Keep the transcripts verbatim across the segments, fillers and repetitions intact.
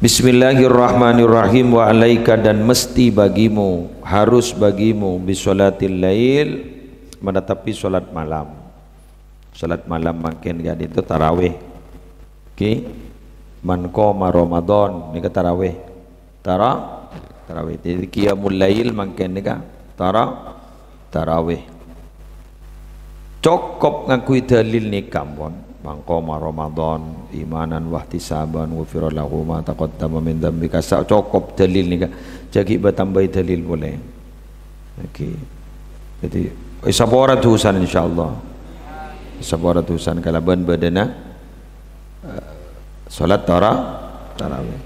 Bismillahirrahmanirrahim. Wa alaika, dan mesti bagimu, harus bagimu, bisolatil lail, menetapi solat malam. Solat malam mangkèn ka'dinto tarawih. Ki, man qoma Ramadan, nèka tarawih. Tara-, tarawih. Jadi qiyamul lail mangkèn nèka tara-, tarawih. Cokop ngangghuy dalil nèka, ampon. "Man qoma Ramadan imanan wahtisaban ghufira lahu ma taqaddama min dzambi." Kasa' cokop dalil nèka. Jhâ' ghi' bâ-tambâi dalil polè. Oke. Jadi, eh, sapora dusan, insyaallah. Sapora dusan kalabân bâdâna, eh, solat tara-, tarawih.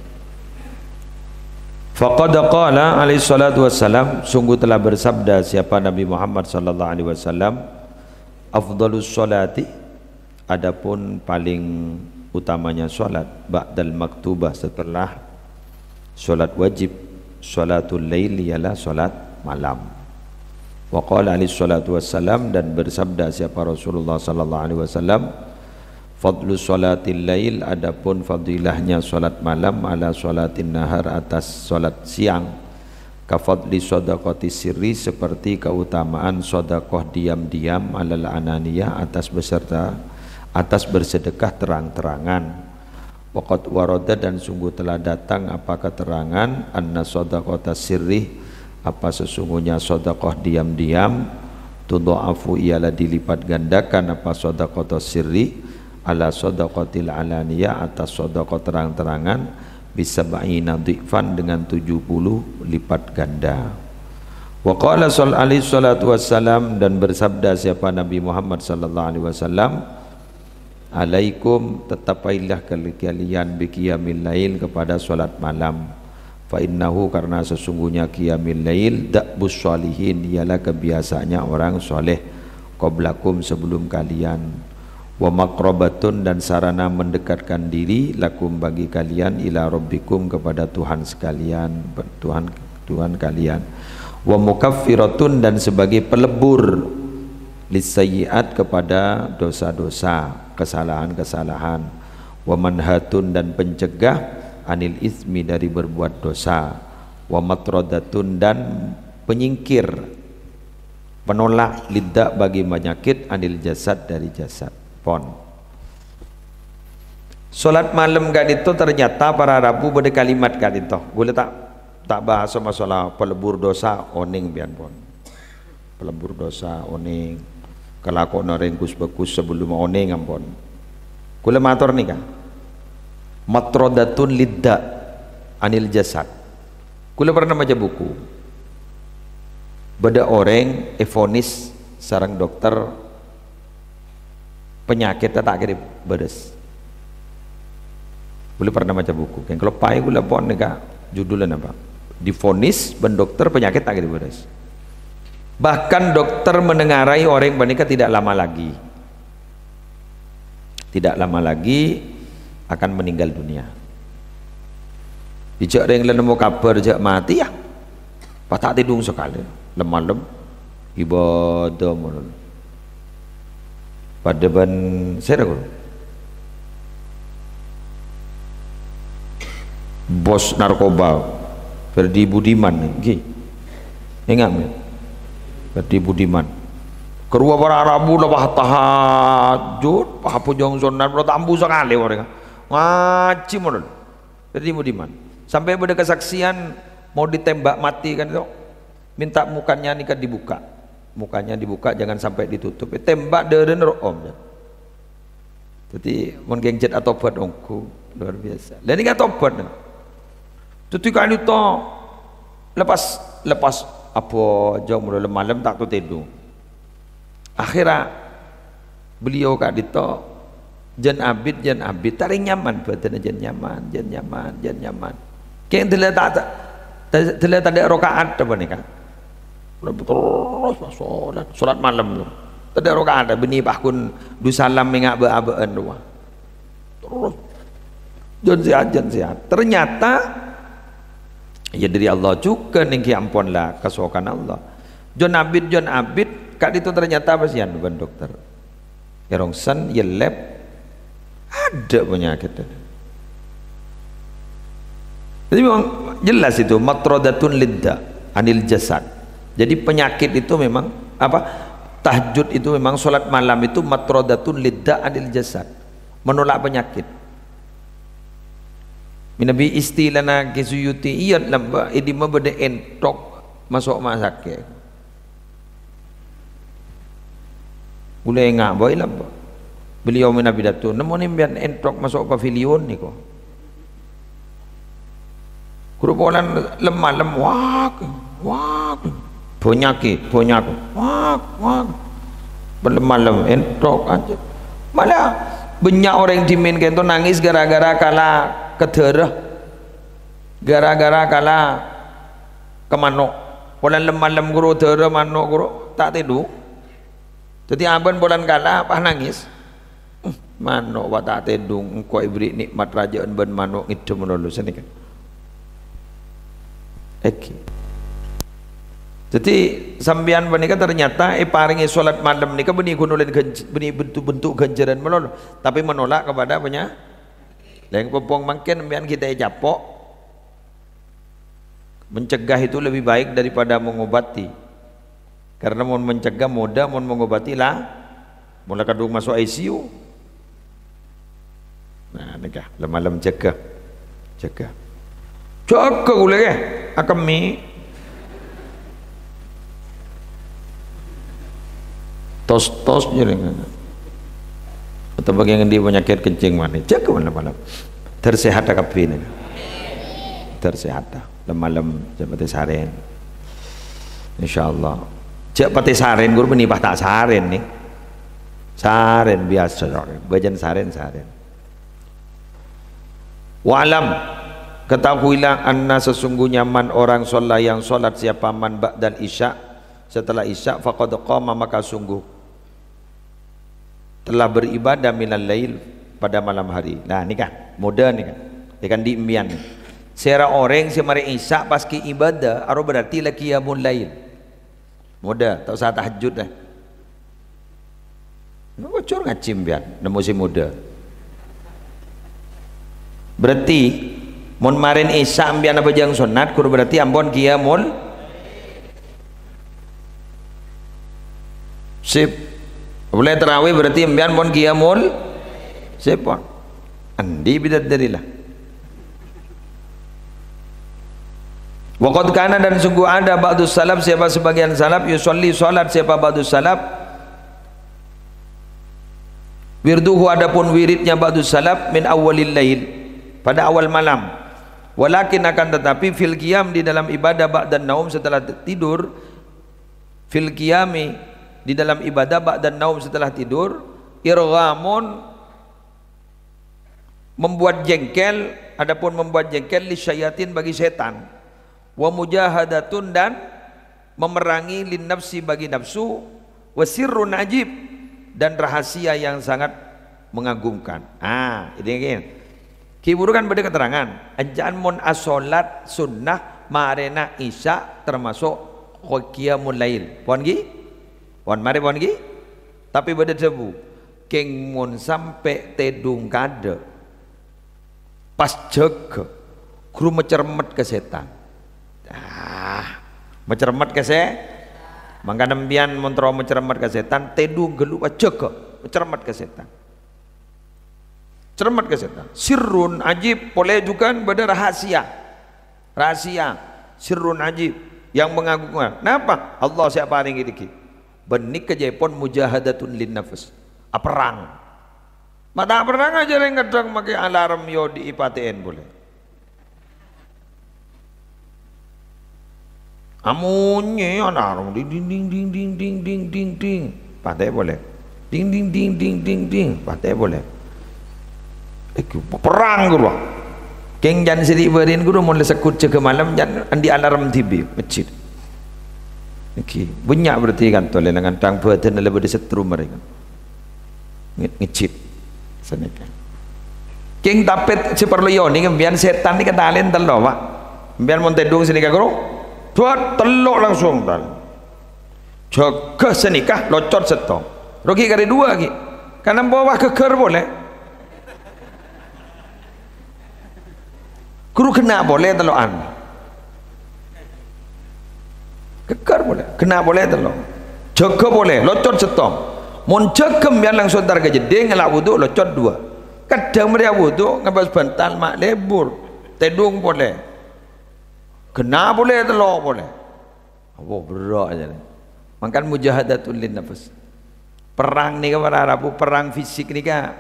Faqad qala alaihi salatu wassalam, sungguh telah bersabda siapa Nabi Muhammad sallallahu alaihi wasallam, "Afdhalus sholati," adapun paling utamanya sholat, "ba'dal maktubah," setelah sholat wajib, "sholatul lail," ialah sholat malam. Wa qala alaihi salatu wassalam, dan bersabda siapa Rasulullah sallallahu alaihi wasallam, "Fadlu sholatil lail," adapun fadilahnya sholat malam, "ala sholatin nahar," atas sholat siang, "ka fadli shadaqati sirri," seperti keutamaan sedekah diam-diam, "alal alaniyah," atas beserta, atas bersedekah terang-terangan. "Wa qad warada," dan sungguh telah datang apa keterangan, "anna shadaqata sirri," apa sesungguhnya sedekah diam-diam, "tudha'afu," ialah dilipat gandakan, apa shadaqata sirri, "ala shadaqatil alaniyah," atas sedekah terang-terangan, "bisab'ina dhi'fan," dengan tujuh puluh lipat ganda. Wa qala sal-, alaihi salatu wassalam, dan bersabda siapa Nabi Muhammad sallallahu alaihi wasallam, "Alaikum," tetapailah kal-, kalian, "biqiyamil lail," kepada sholat malam. "Fa innahu," karena sesungguhnya qiyamil lail, "da'bus sholihin," ialah kebiasaannya orang soleh, "qablakum," sebelum kalian. "Wa maqrabatun," dan sarana mendekatkan diri, "lakum," bagi kalian, "ila rabbikum," kepada Tuhan sekalian, Tuhan, Tuhan kalian. "Wa mukaffiratun," dan sebagai pelebur, "lissayyi'at," kepada dosa-dosa, kesalahan-kesalahan. "Wa manhatun," dan pencegah, "anil ismi," dari berbuat dosa. "Wa matrodatun," dan penyingkir, penolak, "lidda," bagi penyakit, "anil jasad," dari jasad. Pon. Sholat malam ka'dinto ternyata para rabu bâdâ kalimat ka'dinto. Ghulâ ta', ta' bahas masalah pelebur dosa, onèng bi'en pon. Pelebur dosa, onèng. Kalakowanna orèng ghus-bhâghus sabellunna onèng ampon. Ghulâ mator nèka. Matrodatun lidda anil jasad. Ghulâ pernah maca buku. Bâdâ orèng èvonis sareng dokter penyakitnya ta' kèra bârâs. Ghulâ pernah maca buku. Kèng kaloppaè ghulâ pon nèka judulnya apa? Divonis bân dokter penyakit ta' kèra bârâs. Bahkan dokter menengarai orèng panèka tidak lama lagi. Tidak lama lagi akan meninggal dunia. Jhâ' rèng la nemmo kabhâr jhâ' matè, ya. Pas ta' tèdung sakalè, lem-malem, ibadah mon. Padâ bân sèra, ghulâ? Bos narkoba, Ferdi Budiman, ngghi. Enga', mè'? Ferdi Budiman. Karowa para rabu la pas tahajjud, pas abhâjâng sonnat, la ta' ambu sakalè orèng. Ngajhi mon. Ferdi Budiman. Sampè' bâdâ kasaksian mau ditembak mati kan itu. Minta mukanya nèka dibuka. Mukanya dibuka, jangan sampai ditutup. Ètembak dârâna ro'om. Dhâddhi, mon kèng jhât atobat ongghu, luar biasa. Lah nèka atobat, nah. Dhâddhi ka'dinto lepas, lepas abhâjâng mon lem-malem ta' tao tèdung. Akhirnya beliau ka'dinto jân abit, jân abit, ta' rèng nyaman, bhâdhânna jân nyaman, jân nyaman, jân nyaman. Kèng dâlla ta', ta', dâlla tadâ' raka'at apa nèka? Terros pas sholat, sholat malam. Tadâ' raka'at, bânnè pas ghun du salam mènga' bâ'-abâ'ân rowa. Terros, jân sèhat, jân sèhat. Ternyata, ya dari Allah juga nèng kè ampon la kasokan Allah. Jân abit, jân abit, ka'dinto ternyata pasièn bân dokter. Èrongsen, èlep, adâ' panyakèt. Jadi memang jelas itu, matrodatun lidda anil jasad. Jadi penyakit itu memang apa? Tahajud itu memang, salat malam itu matrodatun lidda anil jasad. Menolak penyakit. Manabi istilana Ki Suyuti, iyâ lambâ', è dimma bâdâ ènthok maso' masakè. Ghulâ ènga' bhâi lambâ'. Beliau manabi dâto, nemmo nèmbiyân ènthok maso' pavilion nèko. Ghuru polana lem-malem, wak, wak. Bânnya'è, bânnya', wak, wak. Lem-malem, ènthok ajâ. Malah bânnya' orèng dhimèn kento nangès ghârâ-ghârâ kala ka dârâ. Ghârâ-ghârâ kala ka mano'. Polana lem-malem ghuru dârâ mano' ghuru ta' tèdung. Dhâddhi abâ'na polana kala pas nangès. "Mano' wa ta' tèdung, engko' èbherri' nè'mat rajâ'ân bân mano' ngèddhâ malolo," sanèka. Èngghi. Dhâddhi, sampèyan panèka ternyata èparèngè salat malem nèka bânnè ghun ollè ghânj-, bânnè bentuk-bentuk ghânjhârân malolo, tapè menolak kepada penya-, lèng pompong mangkèn sampèyan ghi' ta' ècapo'. Mencegah itu lebih baik daripada mengobati. Karena mon mencegah modâ, mon mengobati la, mola kadhung maso' I C U. Nah, nèka, lem-malem jâgâ. Jâgâ. Jâgâ ghulâ, ghi. Akemmè. Tos-tos jârèya. Atau bagi yang di penyakit kencing manis, jâgâ malem-malem. Ter sehat kabbhi nèka. Ter sehat. Lem-malem jhâ' patè sarèn. Insyaallah. Jhâ' patè sarèn, ghuru bânnè pas ta' sarèn nè. Sarèn biyasa sarèn. Bâjâna sarèn, sarèn. Wa'lam, ketahuilah, anna sesungguhnya man orang sholat yang sholat siapa man ba'dal isya, setelah isya, faqad qama maka sungguh telah beribadah minal lail pada malam hari. Nah, nèka, modâ nèka. Nèka andi' sampèyan. Sèra orèng sè marè isya pas ghi' ibadah, aro berarti la qiyamul lail. Modâ, ta' osa tahajjud, eh. Nèka ojhur ngajhi sampèyan, nemmo sè modâ. Berarti, mon marèn isya sampèyan abhâjâng sonnat, ghuru berarti ampon qiyamul Sip. Polè tarawih berarti sampèyan pon qiyamul, sip pon. Andi' bidadari la. Wa qad kana, dan sungguh ada, ba'dus salaf, siapa sebagian salaf, yusalli, salat siapa ba'dus salaf, wirduhu, adapun wiridnya ba'dus salaf, min awwalil lail, pada awal malam. Walakin, akan tetapi, fil qiyam, di dalam ibadah, ba'dan naum, setelah tidur, fil qiyami, di dalam ibadah, ba'dan naum, setelah tidur, irghamun, membuat jengkel, adapun membuat jengkel, lisyayatin, bagi setan, wa mujahadatun, dan memerangi, linnafsi, bagi nafsu, wa sirrun ajib, dan rahasia yang sangat mengagumkan. Ah, ini kan. Ghi' buru kan bâdâ keterangan, anjâ'ân mon asolat sunnah marèna isya termasuk qiyamul lail. Pon ghi? Pon, marè pon ghi? Tapè bâdâ dhâbu, kèng mon sampè' tèdung kadâ', pas jâgâ, ghuru macermet ka sètan. Ah, macermet ka sè-, mangkana sampèyan mon terro macermet ka sètan, tèdung ghâllu pas jâgâ, macermet ka sètan. Cermet ka sètan. Sirrun ajib, polè jhughân bâdâ rahasia. Rahasia. Sirrun ajib. Yang mengagumkan. Napa? Allah sè aparèngè dhâggi'. Bân nèka jhâ' pon mujahadatun lin nafs. Aperrang. Ma' ta' perrang jâ' rèng kadhâng makè alarm yodi'i patè'èn polè. Amonyè alarm, ding, ding, ding. Patè' polè. Ding, ding, ding, ding, ding, ding. Patè' polè. Èghi perrang ghâruwa. Kèng jân sè bâri'na ghâruwa mon la segghut jâgâ malem jân andi' alarm dhibi' masjid. Èghi, bânnya' berarti kan tolè nang kantang bâdânna la bâdâ setrum marè kan. Nge-, ngejit. Sanèka. Kèng tapè sè parlo èonèng, sampèyan sètan nèka talèn tello', Pak. Sampèyan mon tèdung sanèka, Bro. Dua, tello' langsung talèn. Jâgâ sanèka, locot sèttong. Rogi karè dua ghi'. Kan empo' wah ghâggâr polè. Ghuru ghenna' polè tello'an. Ghâggâr polè, ghenna' polè tello'. Jâgâ polè, locot sèttong. Mon jâgâ sampèyan langsung entar ka jeddhing, ngala' wudu', locot duwâ'. Kadhâng marè awudu', ngabâs bantal, ma' lebur. Tèdung polè. Ghenna' polè tello' polè. Apa berrâ' jârèya. Mangkana mujahadatul lin nafs. Perrang nèka para rabu, perrang fisik nèka,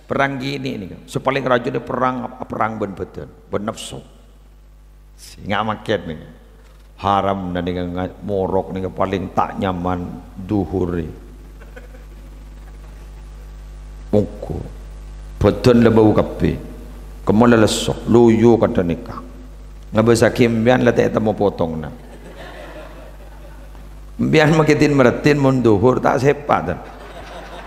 perrang kènè' nèka. Sè palèng rajina perrang, perrang bân bhâdhân, bân nafsu. Sènga' mangkèn nèka. Haram nèka nga-, morok nèka palèng ta' nyaman dhuhur nèka. Mongghu. Bhâdhân la bâu kabbhi. Kemma la lesso, loyu kadhâng nèka. Ngabâsaghi sampèyan la ta' ètemmo potonganna. Sampèyan makè din-maraddin mon dhuhur ta' sèpa', tan.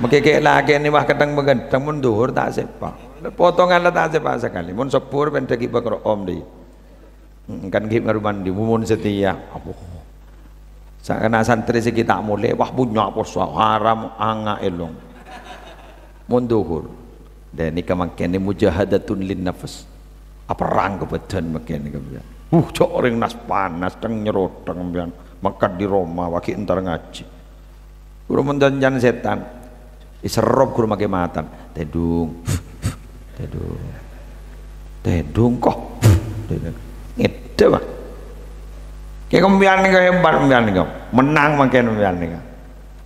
Makè kè-, lakèna wah kèthèng-makèthèng mon dhuhur ta' sèpa'. Potongan la ta' sèpa' sakalè. Mon sebbhur pènḍâ ghi' bâk ro'om, dhi. Hmm, kan ghi' ngaru mandi, mon satèya. Apo. Sakana santrè sè ghi' ta' molè, wah, bunnya' poso, haram, anga' èlong. Mon dhuhur. Dâ' nèka mangkèn mujahadatun lin nafs. Aperrang ka bhâdhân mangkèn nèka, sampèyan. Uh, jhâ' orèng nas-panas, teng nyeroteng, sampèyan. Mangkat di roma, wagi entar ngajhi. Ghuru mon jancan sètan. Èserrop ghuru makè matan. Tèdung. Tèdung. Tèdung, kok. Tèdung. Ngèdhâ, Pak. Kè sampèyan nèka hebat, sampèyan nèka. Mennang mangkèn sampèyan nèka.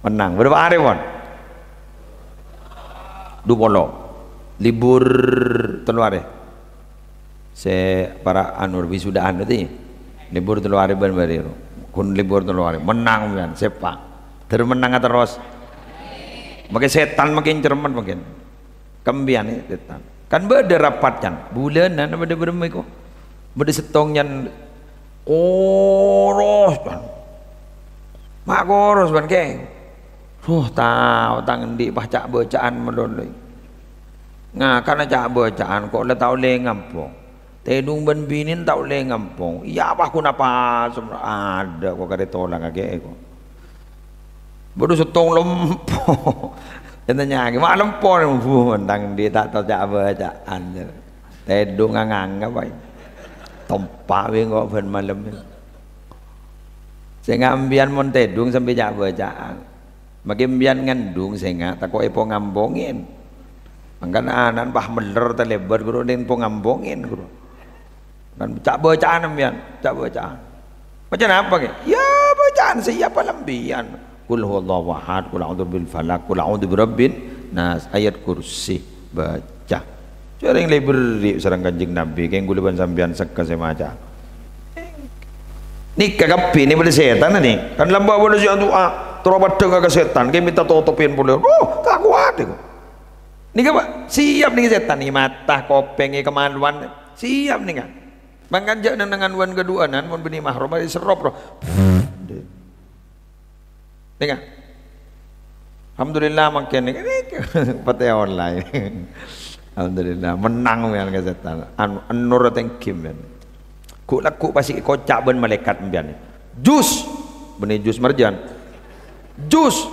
Mennang. Bârâmpa arè, pon? Dupolo. Libur tello arè. Sè para anu, wisudaan tadi. Libur tello arè bân bâri' ro. Ghun libur tello arè. Mennang, sampèyan. Sèpa'. Terus mennang terros. Makè sètan makè cermet mangkèn. Ka sampèyan, eh, sètan. Kan bâdâ rapat, can. Bulânan bâdâ bârâmma èko. Bâdâ sèttong, can. Koros, can. Ma' koros, bân, kèng. Huh, tao tang andi' pas ca'-bâca'an malolo. Ngakana ca'-bâca'an, kok la ta' ollè ngampong. Tèdung bân binèn ta' ollè ngampong. Iyâ, apa ghun apa? Sem-, adâ' kok karè tolang kakè kok. Bâdâ sèttong lempo. Ètanya'aghi, "Ma' lempo?" Bu, mentang dhi' ta' tao ca'-bâca'an. Tèdung nganggap aè. Tompa' bengko bân malem. Sènga' sampèyan mon tèdung sampè ca'-bâca'an. Makè sampèyan ngandung sènga' tako' èpongambongè. Mangkana ana'na pas mèller talèbât ghuru nèng pongambongè ghuru. Kan ca'-bâca'an sampèyan, ca'-bâca'an. Maca napa, Kè? Iyâ, bâca'an sè iyâ palem sampèyan. Qul huwallahu ahad, qul a'udzu bil falaq, qul a'udzu birabbin nas, ayat kursi. Baca. Jhâreng lè bherri' sareng Kanjeng Nabi, kèng ghulâ bân sampèyan sèkka sè maca. Nèka kabbhi nè bâdâ sètan nè. Kan lambâ' bâdâ sè adu'a, terro paddhâng ka sètan, kèng mènta totopèn polè. Oh, ta' kowat kok. Nèka, Pak, siap nèka sètan nèka, mata, kopèng, kamaluan. Siap nèka. Mangkana jhâ' neng-nengngan wan kadu'ânan, mon bânnè mahram, marè serrop, ro. Nèka. Alhamdulillah, mangkèn nèka. Patè online. Alhamdulillah, mennang mèyan ka sètan. Anu, ennor tèngghi, mèyan. Ghu'-lagghu' pas èkoca' bân malaèkat, mèyan. Jus! Bânnè jus marjan. Jus!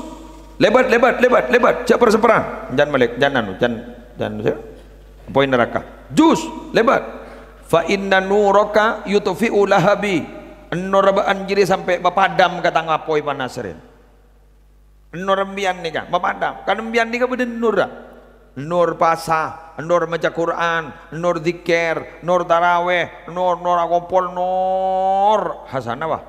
Lèbât, lèbât, lèbât, lèbât. Jhâ' per-seperan. Jhân malè-, jhân anu, jhân, jhân, apoy naraka. Jus, lèbât. "Fa inna nuraka yutfi'u lahabi." Ennorra bâ'ân jârèya sampè' mapadam ka tang apoy panas rèya. Ennorra sampèyan nèka mapadam. Kan sampèyan nèka bâdâ ennorra. Ennor pasa, ennor maca Qur'an, ennor dzikir, ennor tarawèh, ennor, ennor akompol, ennor hasanah, wah.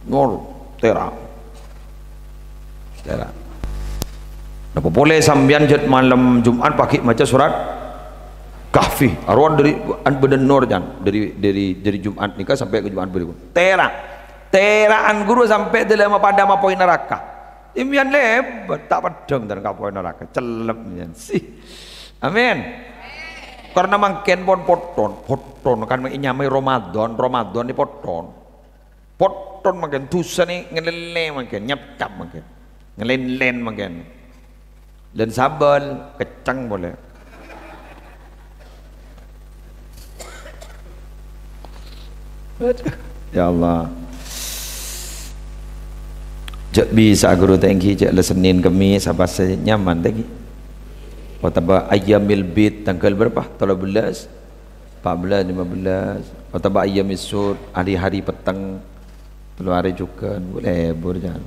Nol, tèra'. Tèra'. Napa polè sampèyan jhât malem Jum'at paghi' maca surat Kahfi. Arowa dâri, an bâdâ nor, can. Dâri, dâri, dâri Jum'at nèka sampè' ka Jum'at berikut. Tèra'. Tèra'an ghuru sampè' dâlem mapadam apoy naraka. Sampèyan lèbât, ta' paddhâng dâlem apoy naraka. Cellep, can. Sih. Amin. Karna mangkèn pon potton, potton kan nyamaè Ramadan, Ramadan nè potton. Potton mangkèn, dusana ngalèlè mangkèn, nyapcap mangkèn. Ngalènlèn mangkèn. Lèn sabâl, keccèng polè. Ya Allah. Jhâ' bisa'a ghuru ta' ènggi, jhâ' la Sennèn Kemmès apa sè nyaman ta' ènggi. Otabâ ayyamil bid tangghâl bârâmpa? Tello bellâs, empat belas, lima belas. Otabâ ayyamis sud, hari-hari petteng. Tello arè jhughân, bu-, lebur, jân.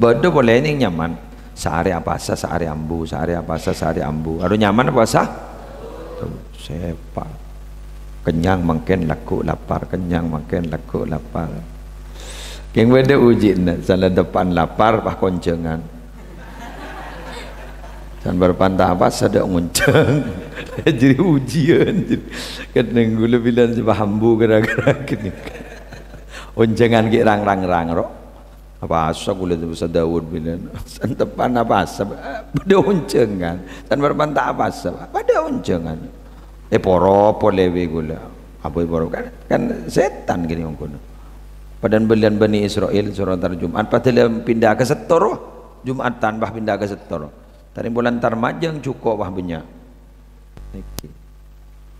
Bâdâ polè nèng nyaman. Saarè apasa, saarè ambu, saarè apasa, saarè ambu. Aro nyaman apasa? Sèpa'. Kennyang mangkèn lagghu' lapar, kennyang mangkèn lagghu' lapar. Kèng bâdâ ujina, sala teppa'na lapar, pas konjhângan. San bârâmpa ta' apasa dâ' ngonjhâng. Jârèya ujian. Kadhâng ghulâ bilân sè pas ambu ghârâ-ghârâ ghânèka. Onjhângan ghi' rang-rang-rang, ro. Apasa ghulâ sè Daud bilân. San teppa'na apasa, bâdâ onjhângan. San bârâmpa ta' apasa, bâdâ onjhângan. Èporo polè bi' ghulâ. Apa èporo? Kan, kan sètan gini mangkono. Padâna bâlâna Bani Israel, soro entar Jum'at, padahal pinda ka sèttong, Jum'atan pas pinda ka sèttong. Tarèng polana entar majâng jhuko' pas bânnya'. Nèka.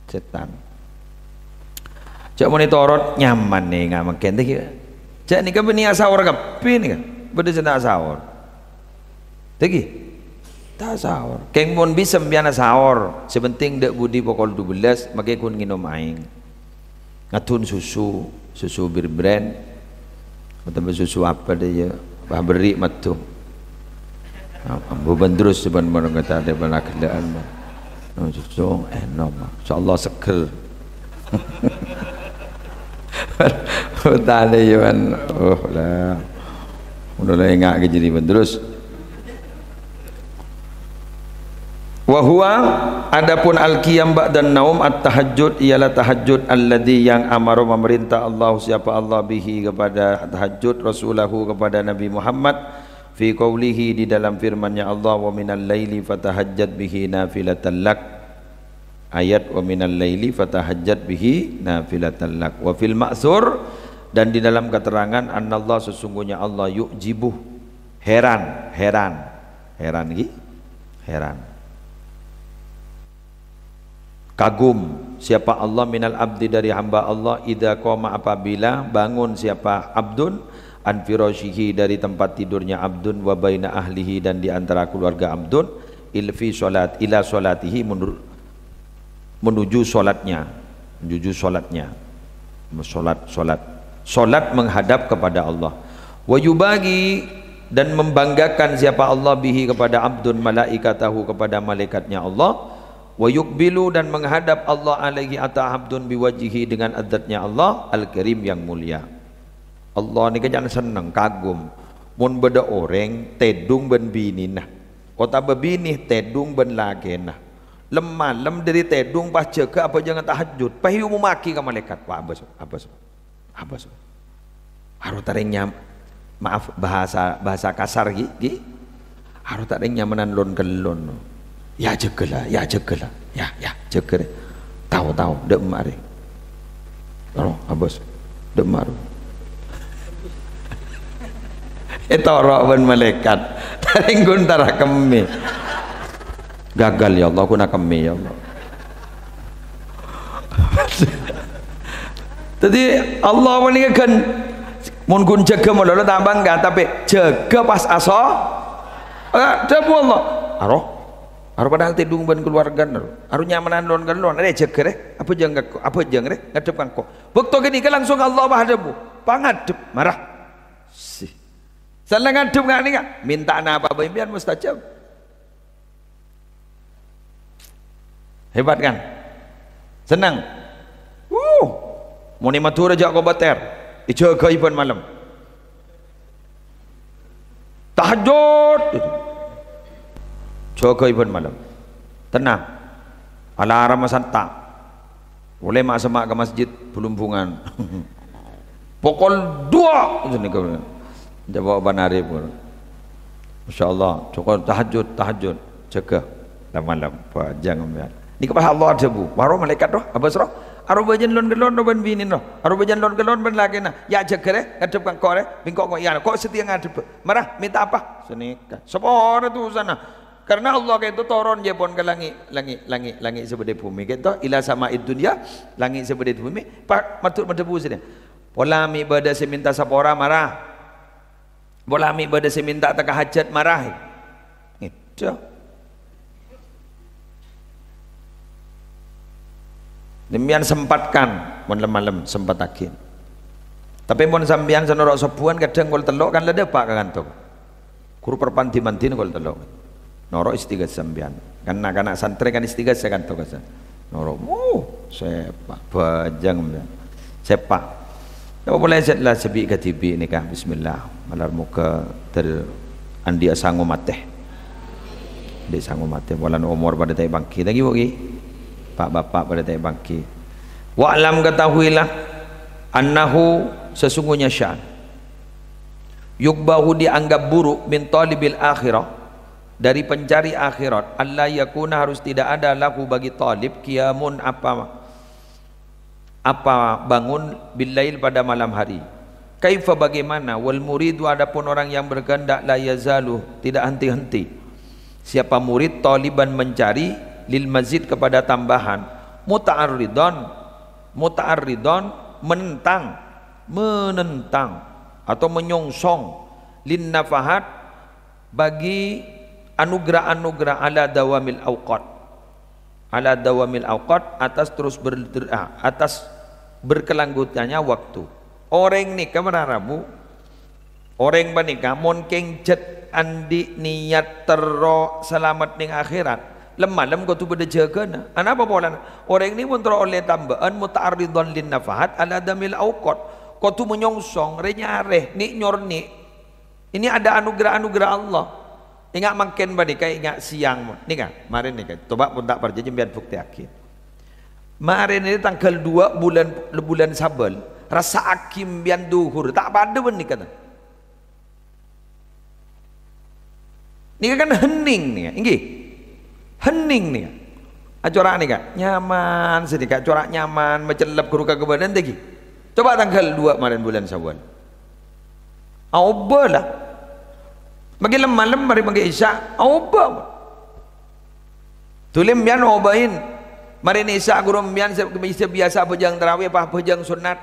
Sètan. Jhâ' mon ètoro' nyaman nèng mangkèn ta' ènggi. Jhâ' nèka bânnè asaor kabbhi nèka. Bâdâ sè ta' asaor. Ta' ènggi? Ta' asaor. Kèng mon bisa sampèyan asaor. Sè penting dâ' budi pokol dubellâs, makè ghun ngènom aèng. Ngadhun susu, susu Bir Brand. Otabâ susu apa dâ' iyâ? Wah, berri' madhu. Ambu bân terros bân mon ngètadè bân aghellâ'ân, bân. Susu ènom, insyaallah seger. Tadâ' iyâ, bân. Oh, la. Udah la enga' ka jârèya bân terros. Wa huwa, adapun al-qiyam ba'dan naum, at-tahajjud, ialah tahajjud, alladzi, yang amara, memerintah, Allah, siapa Allah, bihi, kepada tahajjud, rasulahu, kepada Nabi Muhammad, fi qaulihi, di dalam firman-Nya Allah, "Wa minal laili fatahajjad bihi nafilatan lak." Ayat, "Wa minal laili fatahajjad bihi nafilatan lak." Wa fil ma'tsur, dan di dalam keterangan, "Anallah, sesungguhnya Allah, yu'jibu," heran, heran, heran, ghi? Heran. Kagum, siapa Allah, "minal abdi," dari hamba Allah, "idza qama," apabila bangun siapa abdun, "an firasyihi," dari tempat tidurnya abdun, "wa baina ahlihi," dan di antara keluarga abdun, "ilfi sholat, ila sholatihi," menur-, menuju sholatnya, menuju sholatnya, sholat, sholat, sholat menghadap kepada Allah. "Wa yubaghi," dan membanggakan siapa Allah, "bihi," kepada abdun, "malaikatahu," kepada malaikatnya Allah. "Wa yuqbilu," dan menghadap Allah, "alaihi," atas abdun, "biwajhihi," dengan zatnya Allah, "al-karim," yang mulia. Allah nèka jhân senneng, kagum. Mon bâdâ orèng tèdung bân binèna, otabâ binè tèdung bân lakèna, lem-malem dâri tèdung pas jâgâ abhâjâng tahajjud, pas èomommaghi ka malaèkat, "Wah, abâs, abâs, abâs." Aro tarèng nyam-, maaf, bahasa, bahasa kasar, ghi, ghi. Aro tarèng nyamanan lon-kellon. "Ya jâgâ la, ya jâgâ la. Ya, ya, jâgâ rè. Tao, tao, dâ' emma' rè." Aro, abâs. Dâ' emma' ro. Ètoro' bân malaèkat. Tarèng ghun tara kemmè. Gagal, ya Allah, ghun akemmè, ya Allah. Dhâddhi, Allah panèka ghân, mon ghun jâgâ malolo ta' bângka, tapè jâgâ pas aso-, eh, dhâbu Allah. Aro, aro padahal tèdung bân kaluwargana, aro. Aro nyamanan lon-kellon, "Rè, jâgâ, rè. Abhâjâng ka engko', abhâjâng, rè. Ngadhep ka engko'." Bâkto ghânèka langsung Allah pas adhâbu, "Pangadhep, mara." Sih. Sala ngadhep nga' nèka, mènta'a napa bhâi sampèyan mustajab. Hebat, kan? Senneng. Wuh. Mon è Madhurâ jhâ' kobâtèr, èjâgâi bân malem. Tahajjud. Jâgâi bân malem. Tenang. Alarm santa'. Polè ma'-, semma' ka masjid, blumbungan. Pokol dua. Coba panarè pun. Masya Allah, jâgâ tahajjud, tahajjud. Jâgâ. Malem, malem. Wah, jâng sampèyan. Nèka pas Allah adhâbu. Waro malaèkat roh, abâs roh. Aro bhâjâng lon-kellon roh bân binèna roh. Aro bhâjâng lon-kellon bân lakèna. "Ya jâgâ rè, ngadhep ka engko' rè. Bi' engko' ko' iyâ, ko' satèya ngadhep. Mara, mènta apa?" Sanèka. Sapora dusana. Karena Allah ka'dinto toron jâ pon ka langngè', langngè', langngè', langngè' sè bâdâ è bhumè. Ka'dinto ila sama'id dunya, langngè' sè bâdâ è bhumè, pa-, maddhu-, madhâbu sèdhâ. Pola mè' bâdâ sè mènta sapora, mara. Pola mè' bâdâ sè mènta tekka hajat mara, è. Ngèdhâ. Sampèyan sempatkan, mon lem-malem, sempattaghi. Tapè mon sampèyan sè noro' sobbhuwân, kadhâng kol tello' kan la dâpa' ka kanto. Ghuru parpandi-mandina kol tello'. Noro' istighasah sampèyan. Kan na'-kana' santrè kan istighasah kanto kassa'. Noro', wuh, sèpa', bhâjâng, sampèyan. Sèpa'. Ya, polè sè la sabi' kadhibi' nèka, bismillah. Malar moghâ ter-, andi'â sango matè. Andi'â sango matè, polana omor padâ ta' èpangghi. Ta' ghi, Bu, ghi? Pa'-bapa' padâ ta' èpangghi. Wa'lam, ketahuilah, annahu, sesungguhnya sya'an. Yuqbahu, dianggap buruk, min thalibil akhirah, dari pencari akhirat, alla yakuna, harus tidak ada, lahu, bagi talib, qiyamun, apa, apa bangun, billail, pada malam hari. Kaifa, bagaimana, wal muridu, adapun orang yang berkehendak, la yazalu, tidak henti-henti. Siapa murid, thaliban, mencari, lil mazid, kepada tambahan, muta'arridan, muta'arridan, menentang, menentang, atau menyongsong, lin nafahat, bagi anugerah-anugerah, ala dawamil auqat. Ala dawamil auqat, atas terus ber-, ah, atas berkelanjutannya waktu. Orèng nèka mara rabu, orèng panèka mon kèng jhât andi' niyat terro salamet neng akhèrat, lem-malem kodhu bâdâ jâgâna. Anapa polana? Orèng nèka mon terro ollè tambâ'ân muta'arridan lin nafahat ala dawamil auqat. Kodhu menyongsong, rè-nyarè, nè'-nyornè'. Ini ada anugerah-anugerah Allah. Enga' mangkèn panèka, enga' sèyang. Nèka, marè nèka. Coba pon ta' parcajâ, sampèyan buktèyaghi. Marè nèka tangghâl duwâ' bulân, bulân Sabâl. Rassa'aghi sampèyan dhuhur. Ta' padâ bân nèka, ta? Nèka kan hening nèka, ènggi? Hening nèka. Acora' nèka, nyaman sè nèka, acora' nyaman, macellep ghuru ka kabâdâ'ân ta' ghi. Coba tangghâl duwâ' marèn bulân Syawal. Aobâ la. Maghi lem-malem, marè maghi Isya, aobâ. Dhuli sampèyan obâin. Marèn Isya ghuru sampèyan sè, sè biyasa abhâjâng tarawih, apa abhâjâng sunnat.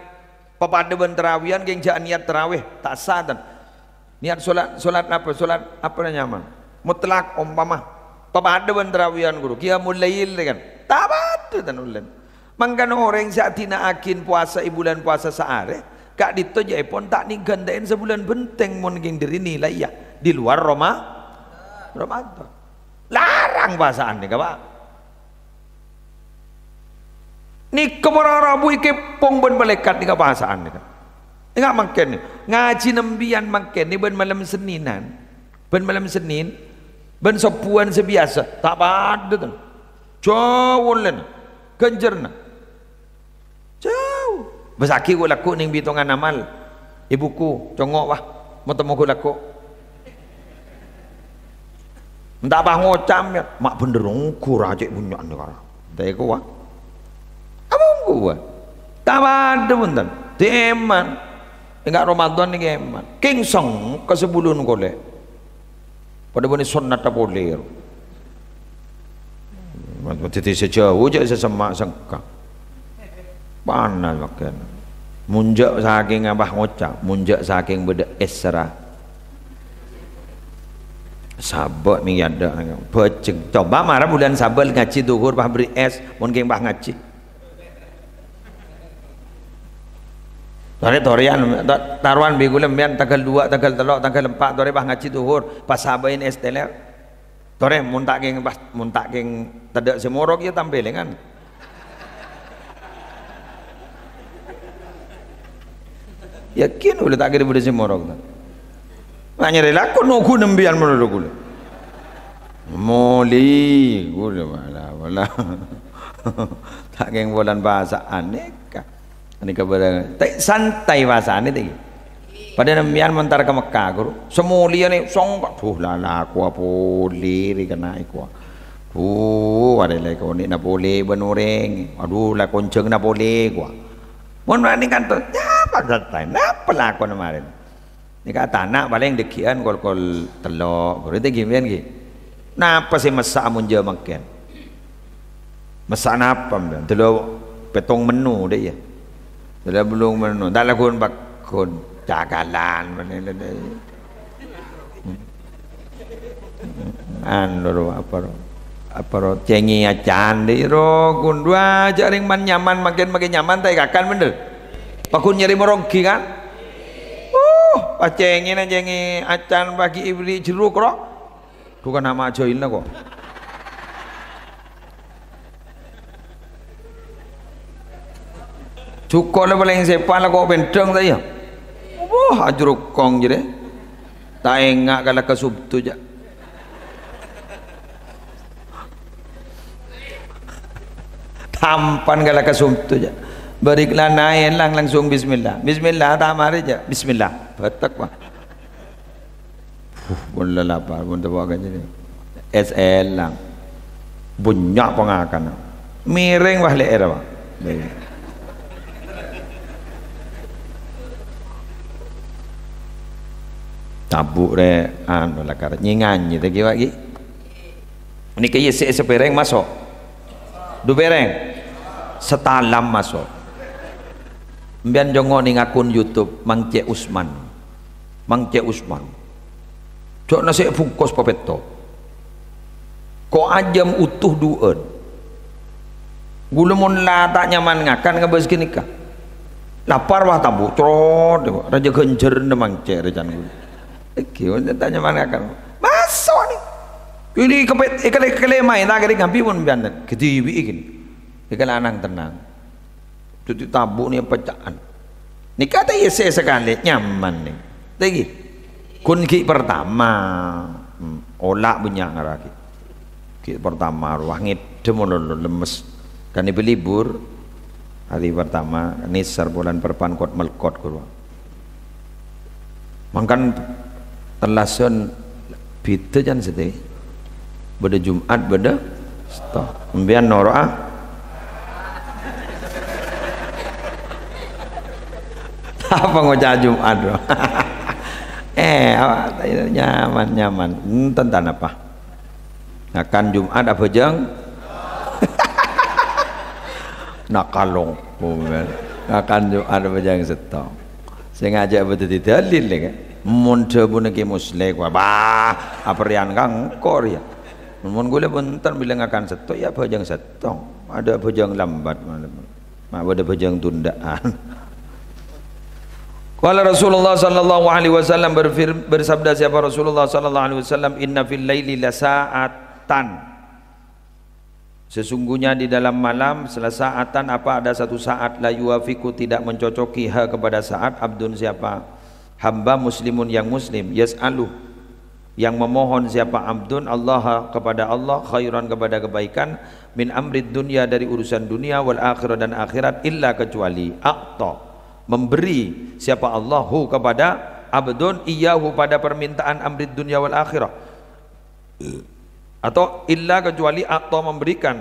Papadâ bân tarawihan, kèng jhâ' niyat tarawih, ta' sah, tan. Niyat solat, solat apa? Solat apa nyaman? Mutlak, ompama. Papadâ bân tarawihan, ghuru. Qiyamul lail, kan? Ta' padâ, tan, ulun. Mangkana orèng sè adina'aghin powasa è bulân powasa saarè, ka'dinto jhâ'èpon ta' nèng ghântè'èn sabulân bhenteng mon kèng dhâri nilai, ya, di luar Roma-, Ramadan. Larang powasaan nèka, Pak. Nèka para rabu èkèpong bân malaèkat nèka powasaan nèka. Enga' mangkèn, ngajhi sampèyan mangkèn bân malem Sennènan. Bân malem Sennèn, bân sobbhuwân sè biyasa, ta' padâ, tan. Jhâu ollèna, ghânjhârânna. Jhâu. Bâsaghi ghu-, lagghu' nèng bitongan amal. È buku, congo', wah, matemmo ghu-, lagghu'. Enta' pas ngoca', ya, ma' bhender ongghu ra cè' bunnya'na kara. Enta' èko, wah. Apa ongghu, wah? Ta' padâ, bhunten. Dèman. Enga' Ramadan nèka èman. Kèng sèngka sabulun kolè. Padâ bânnè sonnadhâ polè. Dhâddhi sè jhâu jhâ' sè semma' sèngka. Panas mangkèn. Mon jhâ' sakèng apa ngoca', mon jhâ' sakèng bâdâ ès ra. Sabâ' mèyadâ bhâjheng. Coba mara bulân Sabâl ngajhi dhuhur pas bâri' ès, mon kèng pas ngajhi. Torè-torèyan, ta-, tarowan bi' ghulâ sampèyan tangghâl duwâ', tangghâl tello', tangghâl empa', torè pas ngajhi dhuhur, pas sabâ'in ès tèlèr. Torè, mon ta' kèng pas, mon ta' kèng tadâ' sè morok, ya tambelèngan. Yakin ghulâ ta' kèra bâdâ sè morok, ta? Ma' nyarè lakon ongghu sampèyan malolo ghulâ. Molè, ghulâ, wala, wala. Ta' kèng bulân pasa'an nèka. Nèka bârâng, ta' santai pasa'an nèka. Padâ sampèyan mon entar ka Mekkah, ghuru. Sè molèya nè songko', duh, la, la, kowa polè rè kennèng kowa. Duh, arè la konè'na polè bân orèng. Aduh, la konjhângnga polè kowa. Mon bânnè kanto, napa santai? Napa lakona marèn? Nèka tana' palèng dâggi'ân kol-kol tello', ghuru ta' ghi' sampèyan ghi. Napa sè messa' mon jhâ' mangkèn? Messa' napa, sampèyan? Tello' pèttong menno, dâ' iyâ. Tello' bâllung menno. Ta' laghun pagghun. Cakalan, bânnè, bânnè. Anu ro, apa ro? Apa ro? Cèngè acan dhi' ro, ghun dhu ajâ' rèng man-nyaman, makin-makin nyaman ta' èkakan, bhender? Paghun nyarè moronggi, kan? Uh, pas cèngèna cèngè acan, pas ghi' èberri' jeruk, ro. Dhu kan ama' jailna, ko'. Jhuko' la palèng sèpa' la ko' pèndhâng ta' iyâ? Wah, ajrukong jârèya. Ta' enga' kala kasubdu, jâ'. Tampan kala kasubdu, jâ'. Bâri' la naè lang-, langsung bismillah. Bismillah, ta' marè, jâ'. Bismillah. Bâtek, Pak. Huh, mon lalapar, mon teppa' ka jârèya. Èsèlang. Bânnya' pangakana. Mèrèng, wah, lè'èrra, Pak. Tabu' rè, anu, lakar nyè-nganyè, ta' ghi, Pak, ghi? Nèka iyâ sè sapèrèng maso'. Dhu pèrèng. Satalam maso'. Empèyan jhungko' nèng akun YouTube Mang Cè' Usman. Mang Cè' Usman. Jhâ' nasè' bungkos papètto'. Ko' ajâm utuh du'ân. Ghulâ mon la ta' nyaman ngakan ngabâs ghânèka. Lapar wah tabu', crot, rajâ ghânjhârânna Mang Cè' rè can ghulâ. Èngghi, mon ta' nyaman ngakan. Maso' nè. Ini kepet, èkalè-, kalèmaè ta' kèrèng ngambi mon biyan. Kedibi'i gini. Èkalè anang tennang. Dhâddhi tabu' nè peca'an. Nèka ta' iyâ sè sakalè nyaman nè. Ta' ghi. Ghun ghi' pertama. Hmm, ola' bânnya' ngaraghi. Ghi' pertama rowa ngèdhâm lolo lemmes. Kan èbâ libur. Hari pertama, nèsèr bulân perpan kot-melkot ghuru. Mangkana tellasan bhidhâ can satèya. Bâdâ Jum'at, bâdâ Sèttong. Empèyan noro'a? Apa ngoca' Jum'at, bro? Eh, apa? Nyaman, nyaman. Enten ta' napa? Ngakan Jum'at abhâjâng? Nakal, lho. Ngakan Jum'at abhâjâng sèttong. Sè ngajhâk bâdâ dhâddhi dalil, ya, kan? Mon dhâbuna Kè Musleh, wah, bah, apèrèyan ka engko' rèya. Mon ghulâ bhunten bilâ ngakan sèttong, ya abhâjâng sèttong. Adâ' abhâjâng lambat malem. Ma' bâdâ abhâjâng tundhâ'ân. Qala Rasulullah sallallahu alaihi wasallam berfir-, bersabda siapa Rasulullah sallallahu alaihi wasallam, "Inna fil laili lasa'atan." Sesungguhnya di dalam malam, lasa'atan apa ada satu saat, la yuwafiqu tidak mencocoki ha kepada saat, abdun siapa hamba muslimun yang muslim, yas'alu yang memohon siapa abdun Allah kepada Allah khairan kepada kebaikan min amrid dunya dari urusan dunia wal akhirah dan akhirat illa kecuali a'ta memberi siapa Allahu kepada abdun iyahu pada permintaan amrid dunya wal akhirah atau illa kecuali a'ta memberikan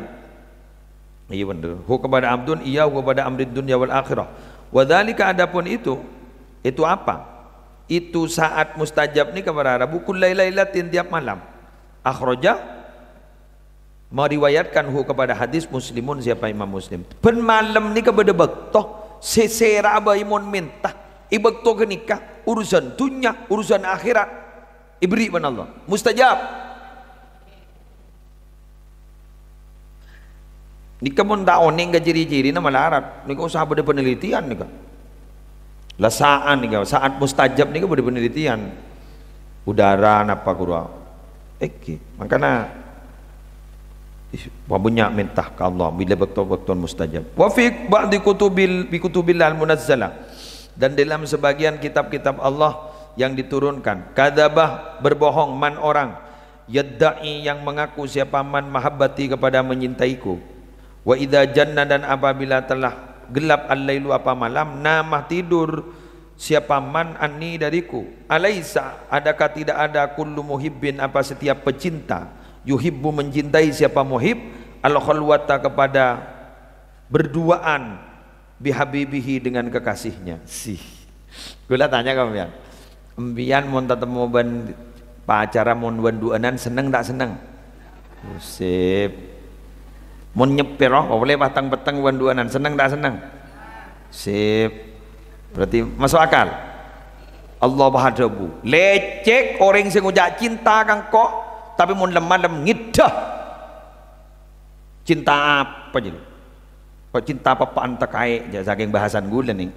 Iya bener. Hu kepada abdun, iya hu kepada amrid dunya wal akhirah. Wa dzalika adapun itu, itu apa? Itu saat mustajab nèka para rabu kulla lailatin tiap malam. Akhraja meriwayatkan hu kepada hadis Muslimun siapa Imam Muslim. Bân malem nèka bâdâ bâkto sè sèra bhâi mon mènta. È bâkto ghânèka urusan dunya, urusan akhirat èberri' bân Allah. Mustajab. Nèka mon ta' onèng ka ciri-cirina malarat. Nèka osa bâdâ penelitian nèka. La sa'at nèka, saat mustajab nèka bâdâ penelitian. Udara napa kura. Èngghi. Mangkana, ih, pabânnya' mènta ka Allah bilâ bâkto-bâkto mustajab. Wa fi ba'di kutubil, bi kutubillah al-munazzala. Dan dalam sebagian kitab-kitab Allah yang diturunkan, kadzaba, berbohong, man orang, yadda'i yang mengaku siapa man mahabbati kepada menyintaiku. Wa idza janna dan apabila telah gelap al-lailu apa malam, namah tidur siapa man anni dariku. Alaisa, adakah tidak ada kullu muhibbin apa setiap pecinta, yuhibbu mencintai siapa muhib, al-khalwata kepada berduaan bihabibihi dengan kekasihnya. Sih. Ghulâ tanya ka sampèyan. Sampèyan mon tatemmo bân pacara mon bân du'ânan senneng ta' senneng? Sip. Mon nyèpèr, oh, polè patang petteng bân du'ânan senneng ta' senneng? Sip. Berarti maso' akal. Allah pas adhâbu, "Lècèk orèng sè ngoca' cinta ka engko', Tapè mon lem-malem ngèdhâ. Cinta apa, jâ? Kok cinta apa-apaan tèkaè, jâ, sakèng bahasan ghulâ nèng.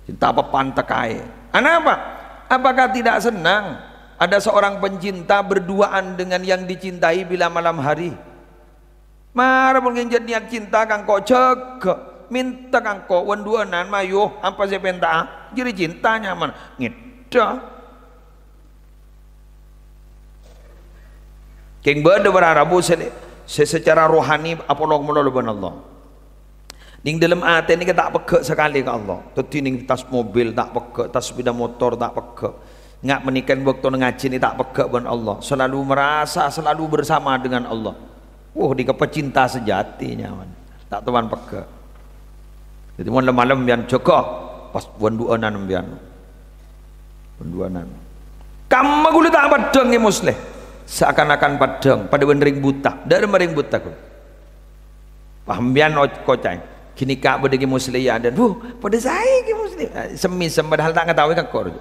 Cinta apa-apaan tèkaè. Anapa? Apakah tidak senang ada seorang pencinta berduaan dengan yang dicintai bila malam hari? Mara mon ngènjhâ' niat cinta ka engko', jâgâ, mènta ka engko' wan-du'ânan, mayu, apa sè èpènta'a, jârèya cinta nyaman. Ngèdhâ. Kèng bâdâ para rabu sè, sè secara rohani apolong malolo bân Allah. Nèng dâlem atè nèka ta' pegghâ' sakalè ka Allah. Dhâddhi nèng tas mobil ta' pegghâ', tas sepeda motor ta' pegghâ'. Nga' panèka bâkto ngajhi nèka ta' pegghâ' bân Allah. Selalu merasa selalu bersama dengan Allah. Wah, nèka pecinta sejati nyaman. Ta' toman pegghâ'. Dhâddhi mon lem-malem sampèyan jâgâ, pas wan-du'ânan sampèyan. Wan-du'ânan. Kamma ghulâ ta' paddhâng, Kè Musleh. Seakan-akan paddhâng, padâ bân rèng buta. Dâ'remma rèng buta, ghulâ. Pas sampèyan o-, koca'è. Ghânèka bâdâ Kè Musleh, ya, dan, "Wuh, padâ saè Kè Musleh." Eh, sem-mèsem, padahal ta' ngataowè ka engko'.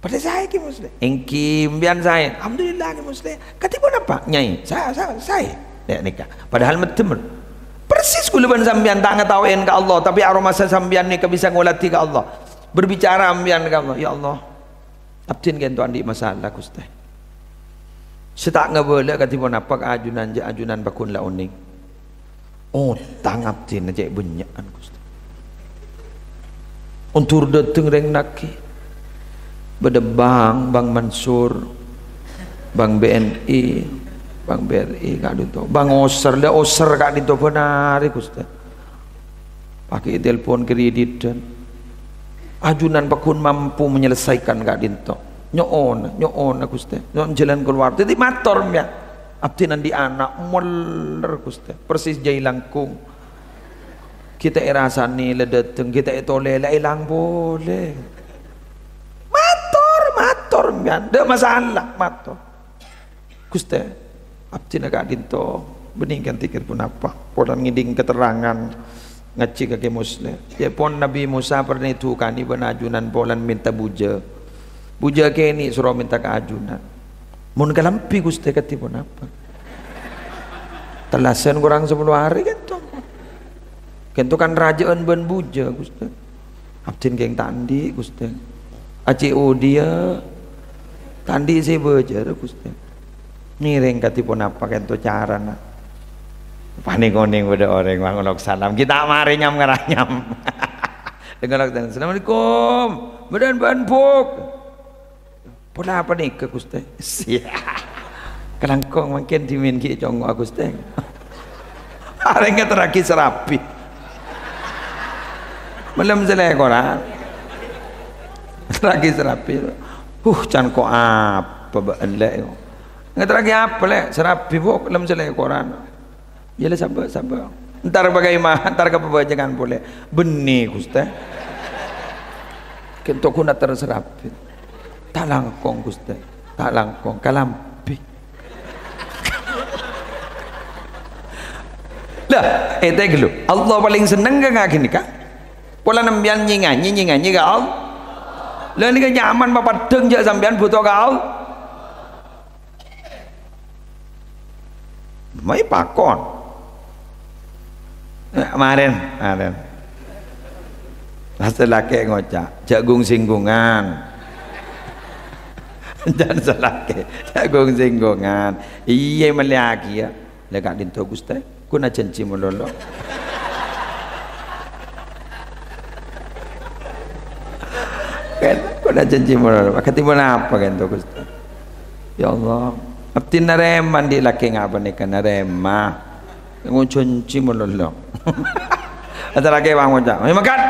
Padâ saè Kè Musleh. Èngghi, sampèyan saè. Alhamdulillah Kè Musleh. Kadhi ponapa, Nyai? Sa-, sa-, saè. Ya, nèka. Padahal mèddem. Persis ghulâ bân sampèyan ta' ngataowèn ka Allah, tapè aromasa sampèyan nèka bisa ngolatè ka Allah. Berbicara sampèyan ka Allah, "Ya Allah, abdhina ka'dinto andi' masalah, Ghustè. Sè ta' ngabâlâ kadhi ponapa ka ajunan, jâ' ajunan pagghun la onèng." Otang abdhina cè' bânnya'an, Ghustè. Ondur dâteng rèng naghi. Bâdâ bank, Bank Mansur, Bank B N I, Bank B R I ka'dinto. Bank Oser, la Oser ka'dinto bân arè, Ghustè. Pakai telepon kredit dan ajunan pagghun mampu menyelesaikan ka'dinto. Nyo'ona, nyo'ona, Ghustè. Nyo'on jalan keluar. Dhâddhi mator, ya. Abdhina andi' ana' moller, Ghustè. Persis jhâi langkong. Ghi' ta' èrasanè la dâteng, ghi' ta' ètolè la èlang polè. Mator, mator, sampèyan. Ndak masalah, mator. "Ghustè, abdhina ka'dinto, bânnè kan dhikir ponapa? Polana ngèdhing keterangan ngajhi ka Kè Musleh." Yâ pon, Nabi Musa pernah èdukanè bân ajunan polana mènta bujâ. Bujâ kènè' soro mènta ka ajunan. "Mon kalambhi, Ghustè, kadhi ponapa?" "Tellasan korang sapolo arè, ka'dinto. Ka'dinto kan rajâ'ân bân bujâ, Ghustè." "Abdhina kèng ta' andi', Ghustè. Ajhi' odi'â, ta' andi' sè bâjârâ, Ghustè. Ngèrèng kadhi ponapa ka'dinto carana." Pas neng-oneng bâdâ orèng, wah, ngolok salam. Ghi' ta' marè nyam-ngaranyam. Ngolok salam. "Assalamualaikum. Bâdâ bân, Buk?" "Ponapa nèka, Ghustè?" "Sia. Kalangkong mangkèn dhimèn ghi' congo'a, Ghustè." Arè ngaterraghi sarabi. Malem salèkoran. Ngaterraghi sarabi. "Huh, can ko' apa bâ'na, Lè'?" "Ngaterraghi apa, Lè'?" "Sarabi, Bu', malem salèkoran." "Yâ la, sabâ', sabâ'. Entar bagaimana? Entar ka pabâjângan polè." "Bânnè, Ghustè. Ka'dinto ghun ater sarabi." "Ta' langkong, Ghustè. Ta' langkong. Kalambhi." Lah, ètè ghâllu. Allah palèng senneng ka nga' ghânèka. Polana sampèyan nyè-nganyè, nyè-nganyè ka Allah. Lah, nèka nyaman mapaddhâng jâ' sampèyan bhuto ka Allah. Mayu pakon. Eh, marèn, marèn. Pas sè lakè' ngoca', "Jhâ' gung-sènggungan." Can sè lakè', "Jhâ' gung-sènggungan." "Iyâ, mellèyaghi, yâ." "Lè' ka'dinto, Ghustè, ghun ajhânjhi malolo." Kan, ghun ajhânjhi malolo. "Kadhi ponapa ka'dinto, Ghustè?" "Ya Allah, abdhina narèma andi' lakè nga' panèka, narèma. Ghun ajhânjhi malolo." Aterraghi bân ngoca', "Ayo mangkat."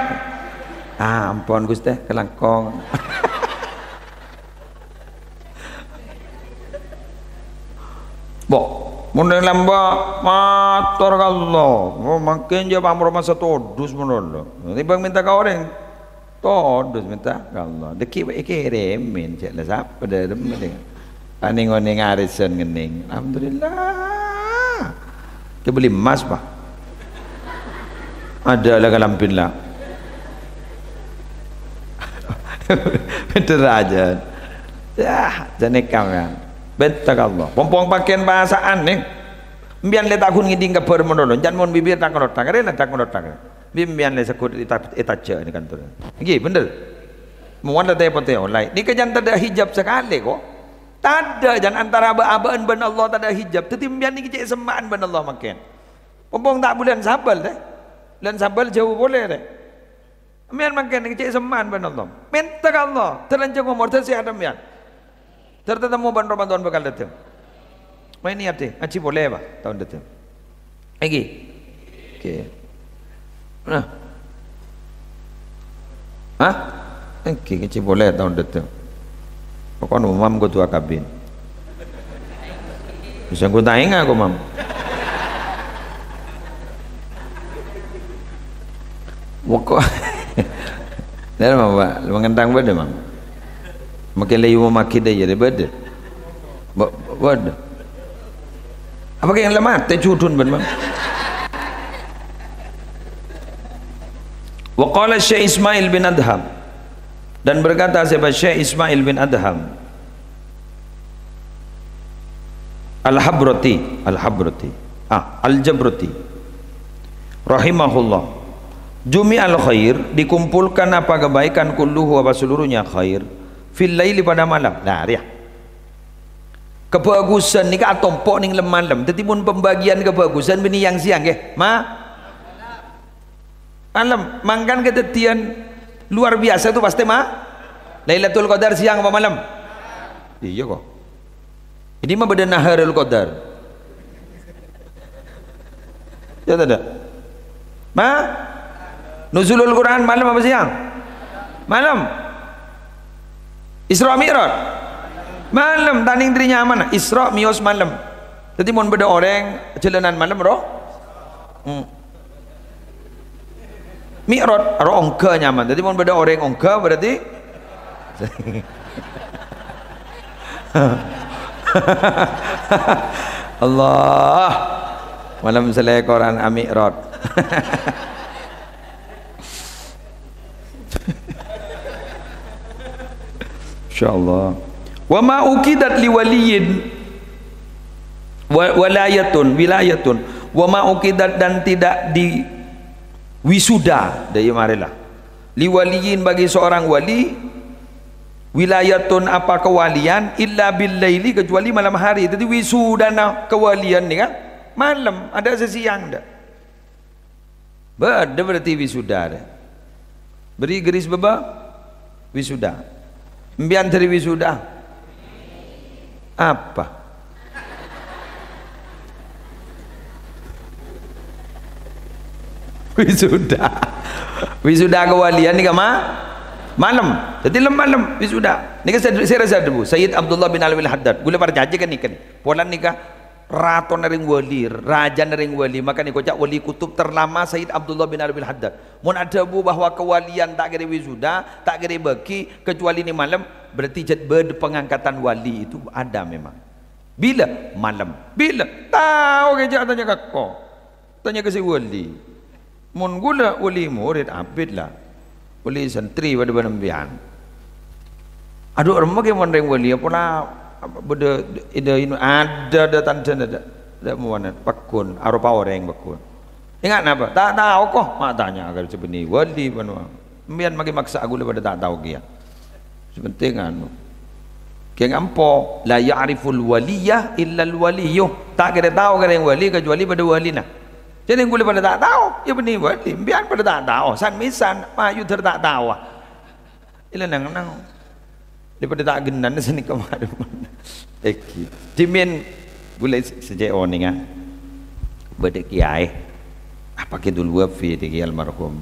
"Ah, ampon, Ghustè, kalangkong." Bo, mon rèng lambâ', mator ka Allah. Oh, mangkèn jâ' pamroma satodus malolo. Tèmbhâng mènta ka orèng, todus mènta ka Allah. Dâgghi' bhâi èkèrèmè, cè' la sapa dâremma. Anèng-onèng arèsan ngennèng. Alhamdulillah. Kè bellè emmas, Pak. Ada la kalambhina la. Bhender aja. Yâ, jhâ' nèka, kan. Benta ka Allah. Pong-pong pakèyan pasa'an, nèng. Empèyan lè ta' ghun ngèdhing kabhâr mon nolong. Can mon bibir ta' ngrothak. Rè ta' ngrothak. Bi' empèyan lè segghut èta-, ètajâ' nèng kantor. Ènggi, bhender. Mon la tè-potè ollè. Nèka can tadâ' hijab sakalè, ko'. Tadâ', can antara bâ'-abâ'ân bân Allah tadâ' hijab. Dhâddhi empèyan nèka cè' semma'an bân Allah mangkèn. Pong-pong ta' bulân Sabâl, tè. Bulân Sabâl jhâu polè, tè. Empèyan mangkèn cè' semma'an bân Allah. Mènta ka Allah, dâr lanjhâng omor, dâr sehat empèyan. Dâr tatemmo bân Ramadan bhâkal dâteng. Mayu niyat, dhi, ngajhi polè, Pak, taon dâteng. Ènggi. Oke. Nah. Hah? Ènggi, ngajhi polè taon dâteng. Pokokna Mam kodhu akabin. Bisa engko' ta' enga' ko', Mam. Moko. Nèr, Mam, Pak. Mangèntang bâdâ, Mam. Makkè lè yuma maghi dâ' iyâ, bâdâ. Ba-, bâdâ. Apa kèng la matè judun bân, Mam? Wa qala Syekh Ismail bin Adham. Dan berkata siapa Syekh Ismail bin Adham Al-Habrati, Al-Habrati, ah, Al-Jabrati, rahimahullah, "Jumi'al khair, dikumpulkan apa kebaikan, kulluhu, apa seluruhnya khair, fil laili, pada malam." Nah, rèya. Kabhâghusân nèka atompo' nèng lem-, malem. Dhâddhi, mon pembagian kabhâghusân bânnè yang siang, ngghi. Ma-, Malem, mangkana kadhâddhiyân luar biasa itu pasti ma-, Lailatul Qadar siang apa malem? Iyâ, ko'. Ini mah bâdâ Naharul Qadar. Ya, tidak? Ma? Nuzulul Quran malem apa siang? Malem. Isra Mi'raj? Malem, ta' nèng dâri nyamana. Isra mèyos malem. Dhâddhi, mon bâdâ orèng jhâlânan malem, roh? Hmm. Mi'raj, aro ongghâ nyaman. Dhâddhi, mon bâdâ orèng ongghâ, berarti Allah. Malem salèkoran ami'raj. Insyaallah. "Wa ma uqidat li waliyin wa-, walayatun, wilayatun. Wa ma uqidat, dan tidak di wisuda, dâ' iyâ marèla. Li waliyin, bagi seorang wali, wilayatun, apa kewalian, illa bil laili, kecuali malam hari." Dhâddhi wisudana kewalian nèka malem, adâ' sè siang, dâ'. Bâdâ berarti wisuda, dâ'. Bâri' gâris bâbâ, wisuda. Empèyan dâri wisuda. Apa? Wisuda. Wisuda kewalian nèka ma-, malem. Dhâddhi lem-, malem wisuda. Nèka sè, sè rassa dhâbu, Sayyid Abdullah bin Alwi Al-Haddad. Ghulâ parcajâ kan nèka. Polana nèka ratona rèng wali, rajana rèng wali. Makana èkoca' wali kutub terlama Sayyid Abdullah bin Alwi Al-Haddad. Mon adhâbu bahwa kewalian ta' kèra wisuda, ta' kèra bâgi, kecuali nèng malem, berarti jhât bâdâ pengangkatan wali itu ada memang. Bilâ? Malem. Bilâ? Tao kèya, jhâ' atanya ka engko'. Tanya ka sè wali. Mon ghulâ wali morèd abit la. Wali santri padâ bân empèyan. Adhu, remma kè mon rèng wali, apola bâdâ, adâ, adâ tandhâna, adâ, adâ mowana, pagghun, aropa orèng pagghun. Enga' napa? Ta' tao, ko'. Ma' tanya ka sè bânnè wali, bân wa-, empèyan makè maksa ghulâ padâ ta' tao kèya. Sè pentèng anu. Kèng ampo, "La ya'riful waliyya illal waliyyu." Ta' kèra tao ka rèng wali, kecuali padâ walina. Jhâ' nèng ghulâ padâ ta' tao, iyâ bânnè wali. Empèyan padâ ta' tao. San-mèsan, mayu dâr ta' tao. Ila nang-nang. Daripada ta' ghenna sanèka marè. Èghi. Dhimèn ghulâ sè, sè cè' onènga. Bâdâ kèyaè. Apa Kidul Wafi nèka almarhum.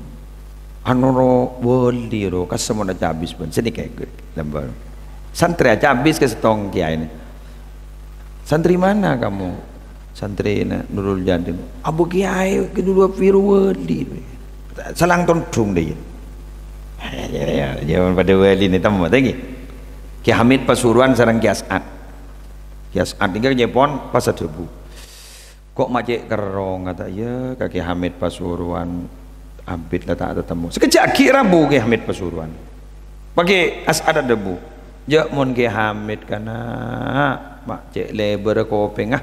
Anu ro wali ro, kasemona cabis bân. Sanèka lambâr. Santrè cabis ka sèttong kèyaèna. "Santri mana kamu?" "Santrèna Nurul Jadin." "Abu Kèyaè Kidul Wafi ro wali." Salang tondhung dâ' iyâ. Ya, ya, ya, ya, padâ wali nèka temmo, ta' ènggi. Kè Hamid Pasuruan sareng Kè As'ad. Kè As'ad nèka nyèpon pas adhâbu. Ko' ma' cè' kerrong, kata, "Iyâ, ka Kè Hamid Pasuruan, abit la ta' tatemmo." Sakejjhâ' aghi' rabu Kè Hamid Pasuruan. Pas Kè As'ad adhâbu, Jhâ' mon Kè Hamid kana', ma' cè' lèbârrâ kopèngnga.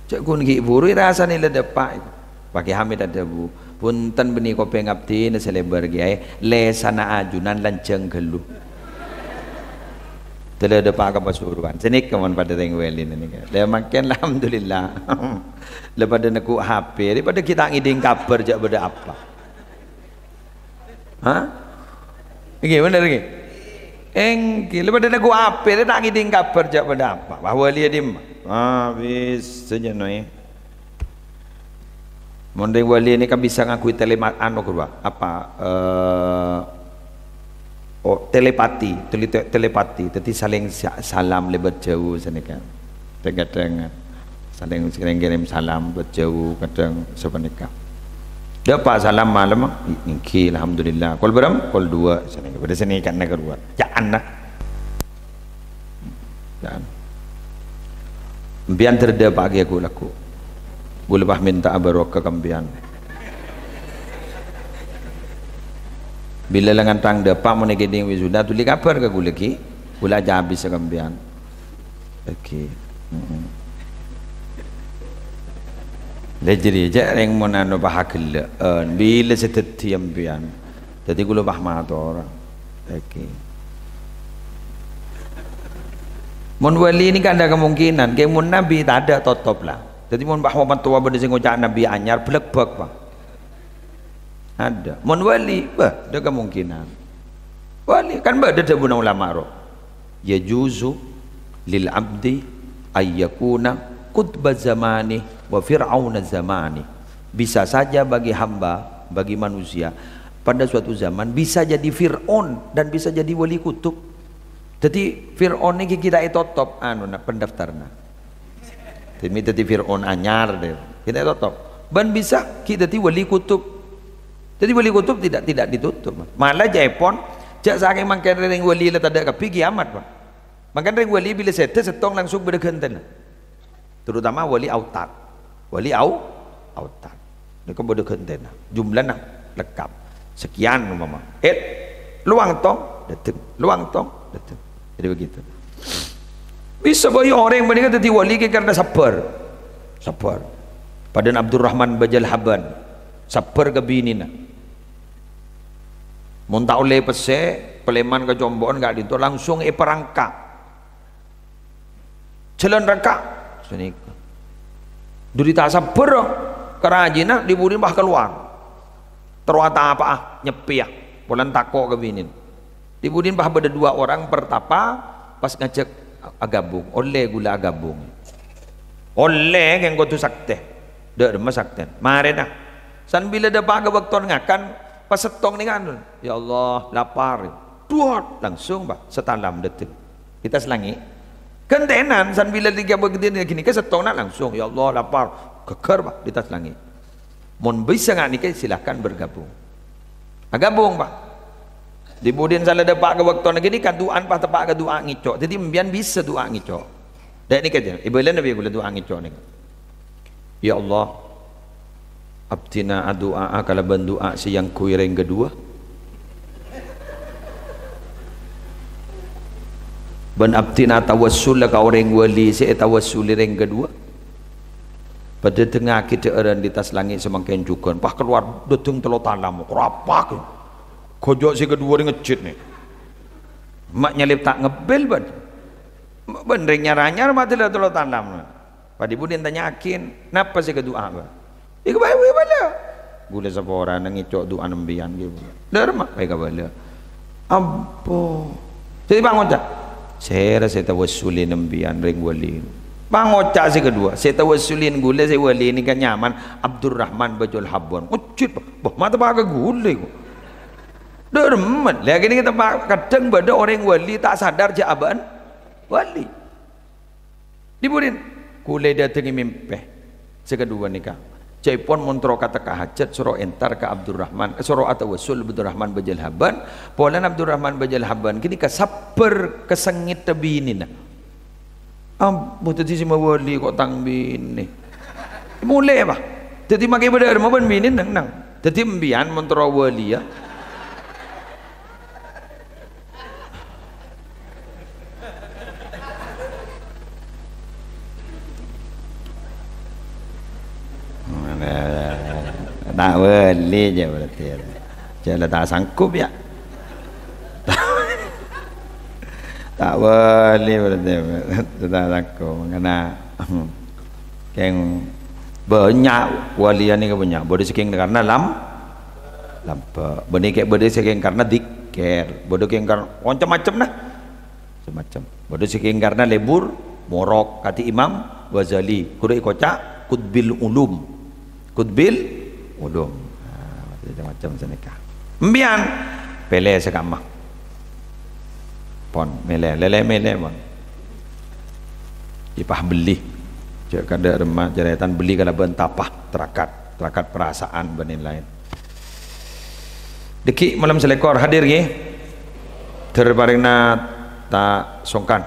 Jhâ' ghun ghi' bhuru èrasanè la dâpa'. Pas Kè Hamid adhâbu, "Bhunten bânnè kopèng abdhina sè lèbâr, Kèyaè, lèsanna ajunan lanjhâng ghâllu." Dâlâ dâpa' ka Pasuruan. Sanèka mon padâ rèng wali nèka. Lha mangkèn alhamdulillah. La padâ neggu' H P, rè padâ ghi' ta' ngèdhing kabhâr jhâ' bâdâ apa. Hah? Èngghi, bhender èngghi? Èngghi, la padâ neggu' H P, la ta' ngèdhing kabhâr jhâ' bâdâ apa. Wah, wali è dimma? Ah, bisa jhâ' noè. Mon rèng wali nèka bisa ngangghuy telema-, anu, ghuru, apa, eh, oh, telepati, tele-, telepati. Dâddhi salèng sa-, salam lèbât jhâu sanèka. Kadhâng-kadhâng salèng kèrèm-kèrèm salam, bât jhâu, kadhâng sapanèka. Dâpa' salam malem, èngghi, alhamdulillah. Kol bârâmpa? Kol duwâ', sanèka. Padâ sanèkana karowa. Ca'anna. Ca'an. Empèyan dâr dâpa'aghi ghu-, lagghu'. Ghulâ pas mènta'a barokah ka empèyan. Bilâ la ngantang dâpa' mon èkèdhing wisuda, dhuli kabhâr ka ghulâ ghi. Ghulâ ajâ abis ka empèyan. Oke. Mm-mm. Lha jârèya, jhâ' rèng mon anu pas aghellâ'ân, bilâ sè dâddhi empèyan. Dâddhi ghulâ pas mator. Oke. Mon wali nèka adâ' kemungkinan, kè mon nabi tadâ' totop la. Dâddhi mon pas momen towa bâdâ sè ngoca' nabi anyar, bâlâkbâk, Pak. Adâ'. Mon wali, bâ, adâ' kemungkinan. Wali, kan bâdâ dhâbuna ulama rowa. "Yajuzu lil abdi ayyakuna qutba zamani wa fir'auna zamani." Bisa saja bagi hamba, bagi manusia, pada suatu zaman bisa jadi Fir'aun dan bisa jadi wali kutub. Dâddhi Fir'aun nèka ghi' ta' ètotop, anu, na, pendaftarna. Demi dâddhi Fir'aun anyar, deh. Ghi' ta' ètotop. Bân bisa ghi' dâddhi wali kutub. Dâddhi wali kutub tidak, tidak ditutup. Malah jhâ' èpon, jhâ' sakèng mangkèn rèng wali la tadâ' kabbhi kiamat, Pak. Mangkèn rèng wali bilâ sèdhâ sèttong langsung bâdâ ghântèna. Terutama wali autad. Wali au-, autad. Nèka bâdâ ghântèna. Jumlana lengkap. Sekian umpama. Eh, lowang tong, dâteng. Lowang tong, dâteng. Jadi begitu. Bisa bhâi orèng panèka dâddhi wali kè karena sabbhâr. Sabbhâr. Padâna Abdurrahman Bajâl Haban. Sabbhâr ka binèna. Mon ta' ollè pèssè, palèman kacompo'an ka'dinto langsung èparangka'. Jhâlân rangka'. Sanèka. Dhuli ta' sabbhâr, karajina, dhi-budhina pas kalowar. Terro atapa'a, nyeppèya. Polana tako' ka binèna. Dhi-budhina pas bâdâ dua orang pertapa, pas ngajhâk agabung. Ollè ghulâ agabung. Ollè, kèng kodhu saktè. Dâ' remma saktèna. Marèna. Sambilâ dâpa' ka bâkto ngakan, pas sèttong nèng anu. "Ya Allah, lapar." Duwât, langsung, Pak, satalam dâteng. Di atas langit. Ghântènan, sambilâ dhi-, ghântènan ghânèka sèttongnga langsung, "Ya Allah, lapar." Ghâggâr, Pak, di atas langit. Mon bisa nga' nèka, silahkan bergabung. Agabung, Pak. Dhi-budhina sala dâpa' ka bâktona ghânèka, du'ana pas teppa' ka du'a ngèco'. Dâddhi, empèyan bisa du'a ngèco'. Dâ' nèka, jâ, èbâlâna bi' ghulâ du'a ngèco' nèka. Ya Allah, abdhina adu'a'a kalabân du'a sè èangghuy rèng kadhuwâ. Bân abdhina tawassul ka orèng wali sè ètawassulè rèng kadhuwâ. Padâ dâtengngaghi dhâ'ârân di attas langngè' samangkèn jhughân. Pas kalowar dâteng tello talam, rapak. Ghâjâ' sè kadhuwâ rèng ngejjhit nè. Ma' nyalèp ta' ngebbhil bân. Bân rèng nyar-anyar ma' tello, tello talam. Pas dhi-budhina ètanya'aghi, "Napa sè èkadu'a, Bâ?" "Èkabâlâ, èkabâlâ." "Ghulâ saporana ngèco' du'ana empèyan, ghi." "Dâ' remma?" "Èkabâlâ." "Ampon." Dâddhi pangoca', "Sèra sè tawassulè empèyan rèng wali?" Pangoca' sè kadhuwâ, "Sè tawassulè ghulâ sè wali nèka nyamana Abdurrahman Bajâl Haban." Ngejjhit, "Bâh, ma' teppa' ka ghulâ, kok." Dâ' remma, lha kènè teppa' kadhâng bâdâ orèng wali ta' sadar jâ' abâ'na wali. Dhi-budhina, ghulâ èdâtengngè mèmpè sè kadhuwâ nèka. Jâèpon mon terro ka tekka hajhât, soro èntar ka Abdurrahman, eh, soro atawassul Abdurrahman Bajâl Haban, polana Abdurrahman Bajâl Haban ghânèka sabbhâr ka sengngetta binèna. Ampon, dâddhi sè mawali kok tang binè. Molè, Pak. Dâddhi makè bâdâ rèmma bân binè neng-neng. Dâddhi empèyan mon terro wali, yâ. Ta' wali jâ' berarti. Jâ' la ta' sanggup, yâ. Ta' wali berarti. Ta' sanggup. Karena kèng bânnya' walian nèka bânnya'. Bâdâ sè kèng karena lam-, lambâ'. Bânnè kèng bâdâ sè kèng karena dzikir. Bâdâ kèng kar-, macem-macem, nah. Semacam. Bâdâ sè kèng karena lebur, morok, kadhi Imam Ghazali. Ghuru èkoca' Qutbil Ulum. Qutbil Ulum. Nah, macem-macem sanèka. Empiyan, pèlè sè kamma. Pon, mèlè, lèlè mèlè, pon. Èpabelli. Jâ' kadâ' remma, jârètan belli kalabân tapa, terakat. Terakat perasaan, bân laèn. Dâgghi' malem salèkor hadir, ghi? Dhâr parèngna ta' songkan.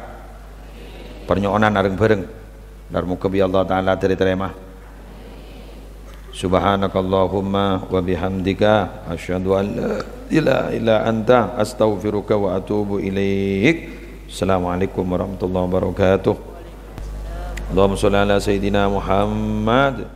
Parnyo'onan areng-bhâreng. Dhâr moghâ bi' Allah Ta'ala dhâri tarèma. Subhanakallahumma wa bihamdika, asyhadu an la ilaha illa anta, astaghfiruka wa atubu ilaik. Assalamualaikum warahmatullahi wabarakatuh. Allahumma sholli ala Sayyidina Muhammad.